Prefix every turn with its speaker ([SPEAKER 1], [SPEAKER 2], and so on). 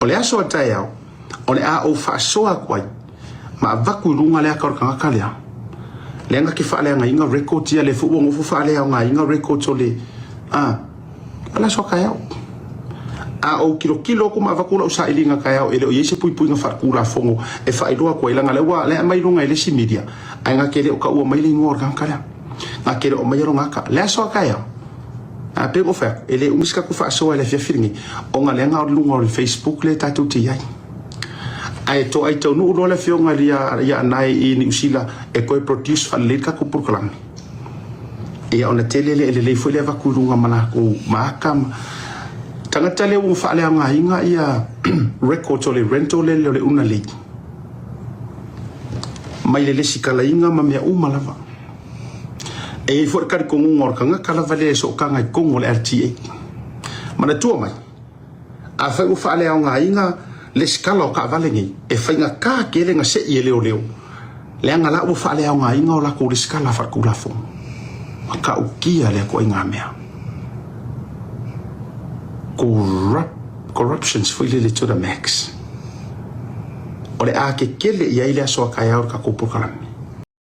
[SPEAKER 1] O le aso a taeao, o le a ou faasoa aku ai ma avaku i luga le aka o le tagata lea. Leaga ke faaleagaina records ia, lea foi ua nofo faaleaogaina records o le a o le aso a taeao. A ou tilotilo aku ma avatu lau sailiga taeao, e le o i ai se puipuiga faaletulafono e faailoa atu ai, leaga lea ua lea aumai i luga e le isi media, ae na te le o taua mai le igoa o le tagata lea. Na te le o aumaia lona ata. Le aso a taeao, A pei ua fai atu, e le umi se tatou faasoa i le afiafi lenei, ona leaga o luga o le Facebook lea tatou te i ai. Ae toai taunuu loa le afioga ia ia Anae i Niu Sila e toe produce faalelei le tatou polokalame. Ia ona tele lea e lelei foi le avatu i luga ma latou ma ata ma tagata lea ua faaleaogaina ia records o le rental lele o le Unalei mai le lesitalaina ma mea uma lava. E i ai foi le talitonuga o le tagata lava lea e sootaga i totonu o le LTA. Manatua mai, afai ua faaleaogaina lesitala o taavale nei, e faigata tele na sei e leoleo, leaga la ua faaleaogaina o latou lesitala faaletulafono. Matautia lea ituaiga mea. Corrupt, corruptions foi lele to the max. O le a kekele i ai le aso a taeao i le tatou polokalame.